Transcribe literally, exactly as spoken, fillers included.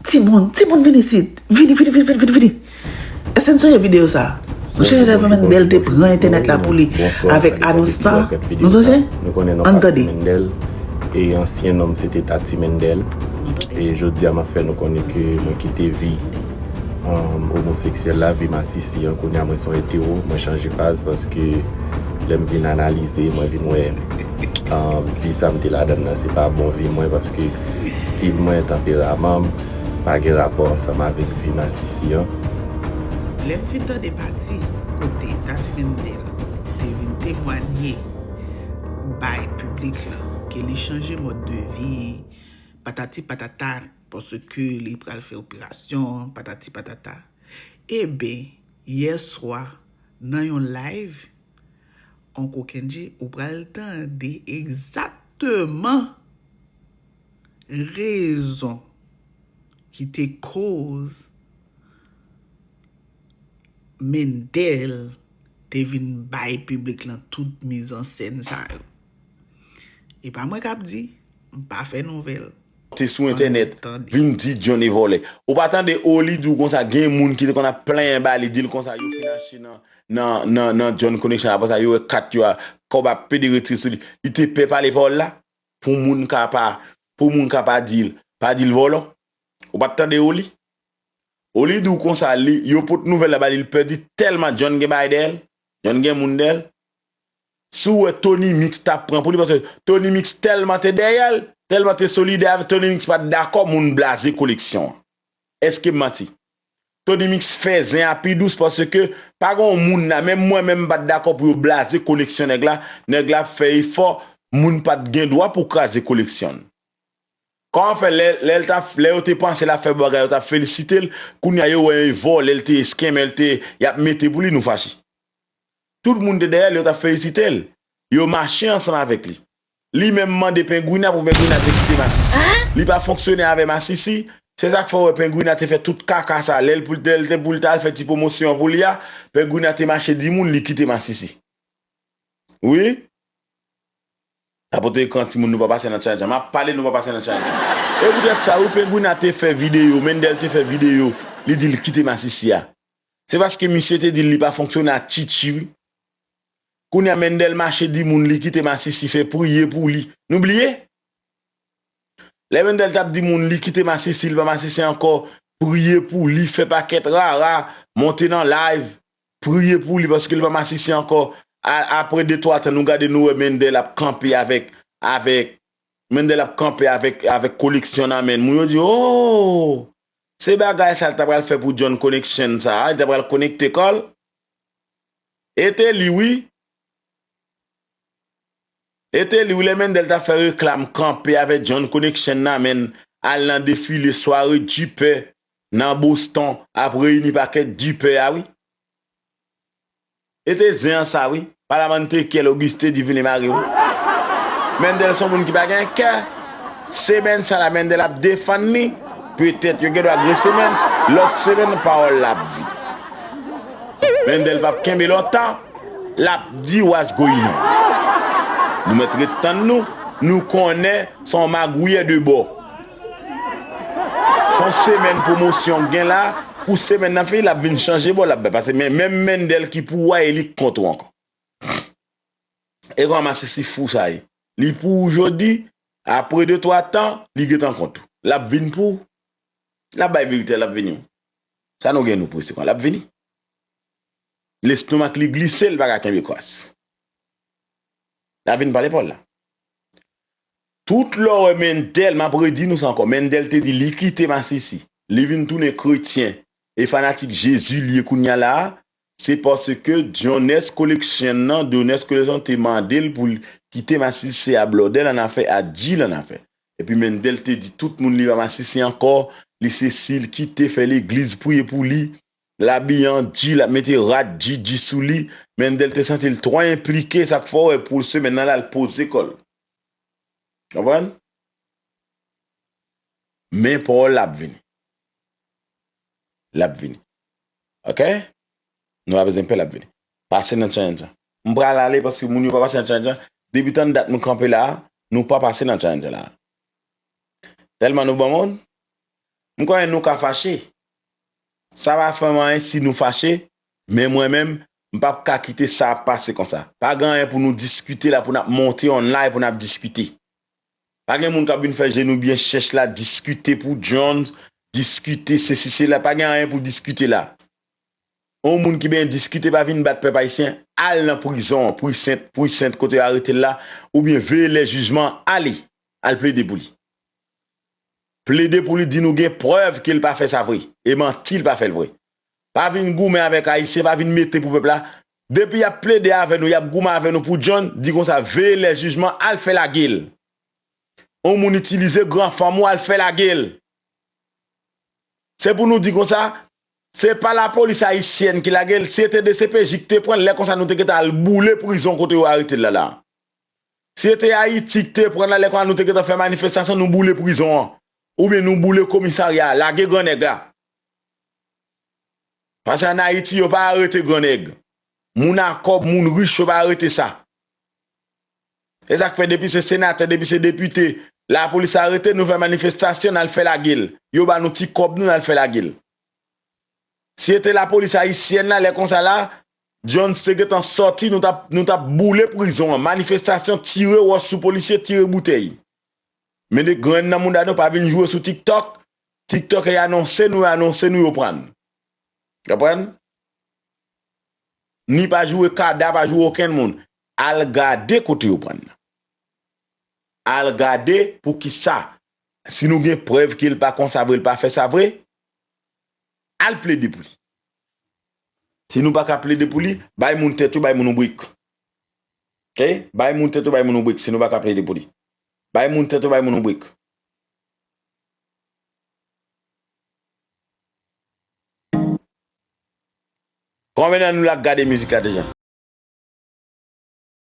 Timoun, timoun, vin isit. Vini, vini, vini, vini, vini, vini. Èske n sonje videyo sa? Nou sonje lè Mendel te pran entènèt la pou li avèk Anostar? Nou sonje? Ann tande. Mendel, e ansyen non m se te Tati Mendel. E jodi a m ap fè nou konnen ke mwen kite vi, um, omoseksyèl la, vi masisi an. Kounye a mwen se yon etero, mwen chanje faz paske lè m vin analize, mwen vin wè, um, vi sa m te ladan l nan, se pa bon vi mwen paske stil mwen, tanperaman m, pa gen rapò ansanm avèk vi masisi an. Lè m fin tande pati kote Tati Mendel te vin temwanye bay piblik lan ke li chanje mòd de vi, patati patata, paske li pral fè operasyon, patati patata. Eben, yè swa, nan yon live, Oncle Kendji, ou pral tande egzakteman rezon ki te koz Mendel te vin bay piblik lan tout mizansèn sa yo. E pa mwen k ap di, m pa fè nouvèl. Te sou entènèt, vin di John e vòlè. Ou pa tande Oli di w konsa, gen moun ki te konn ap plenyen ba li, di l konsa, yo fin achte nan, nan, nan, nan John Connection, apre sa, yo wè kat yo a, kòb ap pede retire sou li. Li te pè pale pawòl la, pou moun ka pa, pou moun ka pa di l, pa di l vòlò. Ou pa t tande Oli? Oli di w konsa, li, yo pot nouvèl la ba li, li pè di tèlman John gen bagay dèyè l, John gen moun dèyè l. Si w wè Tony Mix t ap pran pou li, paske Tony Mix tèlman te dèyè l, tèlman te solidè avè Tony Mix pa t dakò moun blaze koleksyon an. Èske m manti? Tony Mix fè zen a pi dous paske pa gen yon moun la, menm mwen menm m pa t dakò pou yo blaze koleksyon nèg la, nèg la ap fè efò, moun pa t gen dwa pou kraze koleksyon l. Kòman fè lè, lè l t ap, lè yo te panse l ap fè bagay, yo t ap felisite l, kounye a yo wè e vòlè l te, scammer l te, y ap mete pou li, nou fache. Tout moun te dèyè l, yo t ap felisite l. Yo mache ansanm avèk li. Li menm mande Pengwina pou Pengwina te kite Masisi. Li pa fonksyone avè Masisi. Se sa k fè w wè Pengwina te fè tout kaka sa. Lè l pou, lè l te pou l t al fè ti pwomosyon pou li a, Pengwina te mache di moun li kite Masisi. Wi. Sa pote ekran timoun nou pa pase nan challenge la. M ap pale nou pa pase nan challenge la. E poutèt sa, wi, Pengwina te fè videyo, Mendel te fè videyo, li di l kite Masisi a. Se paske misye te di l li pa fonksyone ak Tchitchi, wi. Kounye a Mendel mache di moun li kite Masisi, fè priye pou li. Nou bliye? Lè Mendel t ap di moun li kite Masisi, li pa Masisi ankò, priye pou li, fè pakèt rara, monte nan live, priye pou li paske li pa Masisi ankò. A, apre de twa tan, nou gade, nou wè Mendel ap kanpe avèk, avèk, Mendel ap kanpe avèk, avèk koleksyon nan men l. Moun yo di, oh! Se bagay sa l ta pral fè pou John Connection sa a, li ta pral konekte kò l. E te li wi. E te li wi, lè Mendel t ap fè reklam kanpe avèk John Connection nan men l, al nan defile sware dipè nan Boston, ap reyini pakèt dipè a wi. E te zen an sa wi. Palamante Kyèl Ogis te di vini mare w. Mendel se yon moun ki pa gen kè. Semèn sa la Mendel ap defann li. Petèt yo gen dwa gen semèn. Lòt semèn pawòl la ap vini. Mendel p ap kenbe lontan. L ap di what's going on. Nou mèt ret tann nou. Nou konnen se yon magouyè de bò. Se yon semèn pwomosyon k gen la. Pou semèn nan fini, l ap vin chanje bò, l ap bay. Paske men, menm Mendel ki pou w a, e li k kont ou ankò. E kòman masisi fou sa ye? Li pou ou jodi, apre de twa tan, li gentan kont ou. L ap vin pou ou. L ap bay verite, l ap vini. Sa nou gen nou prese kon, l ap vini. Lestomak li glise, l pa ka kenbe kras. L ap vin pale pa w la. Tout lè w wè Mendel, m ap redi nou sa ankò, Mendel te di li kite masisi, li vin tounen kretyen, e fanatik Jezi li ye kounye a la a, se paske Dionès Koleksyon nan, Dionès Koleksyon te mande l pou l kite masisi, se a blòdè l annafè, a dji l annafè. Epi Mendel te di tout moun li pa masisi ankò, li se si l kite fè legliz priye pou li, l abiye an dji, l ap mete rad dji, dji sou li. Mendel te santi l twò enplike, sa k fè w wè pou semèn nan la, l poze kò l. Konprann? Men pawòl la ap vini. L ap vini. Oke? Nou pa bezwen pè, l ap vini. Pase nan challenge lan. M pral ale paske moun yo pa pase nan challenge lan. Depi tann dat nou kanpe la a, nou pa pase nan challenge la a. Tèlman nou bon moun. M konnen nou ka fache. Sa pa fè m anyen si nou fache, men mwen menm, m p ap ka kite sa ap pase konsa. Pa gen anyen pou nou diskite la, pou n ap monte online, pou n ap diskite. Pa gen moun k ap vin fè je nou byen chèch la, diskite pou John, diskite sesi sela, pa gen anyen pou diskite la. On moun ki byen diskite pa vin bat pèp ayisyen, al nan prizon an, Pwisent, Pwisent kote yo arete l la, oubyen veye lè jijman, ale, al plede pou li. Plede pou li, di nou gen prèv ke l pa fè sa vre, e manti l pa fè l vre. Pa vin goumen avèk ayisyen, pa vin mete pou pèp la. Depi y ap plede avè nou, y ap goumen avè nou pou John, di konsa, veye lè jijman, al fè lage l. On moun itilize gran fanm ou, al fè lage l. Se pou nou di konsa, se pa lapolis ayisyèn ki lage l, si se te D C P J ki te pran l, lè konsa nou te gentan al boule prizon kote yo arete l la la. Si se te Ayiti ki te pran l la, lè konsa nou te gentan fè manifestasyon, nou boule prizon an. Oubyen nou boule komisarya a, lage gran nèg la. Paske ann Ayiti, yo pa arete gran nèg. Moun a kòb, moun rich, yo pa arete sa. E sa k fè depi se senatè, depi se depite, lapolis arete, nou fè manifestasyon, n al fè lage l. Yo ba nou ti kòb nou, n al fè lage l. Si se te lapolis ayisyèn la, lè konsa la, John te gentan sòti, nou t ap, nou t ap boule prizon an. Manifestasyon, tire wòch sou polisye, tire boutèy. Men de grenn nan mouda nou, pa vin jwe sou TikTok. TikTok e anonse nou, anonse nou yo pran. Konprann? Ni pa joure kada, pa joure okenn moun. Al gade kote yo pran nan. Al gade pou ki sa. Si nou gen prèv ke l pa konsa vre, l pa fè sa vre, al plede pou li. Si nou pa ka plede pou li, bay moun tèt yo, bay moun yon brik. Ok? Bay moun tèt yo, bay moun yon brik, si nou pa ka plede pou li. Bay moun tèt yo, bay moun yon brik. Konbyen nan nou la k gade mizik la deja?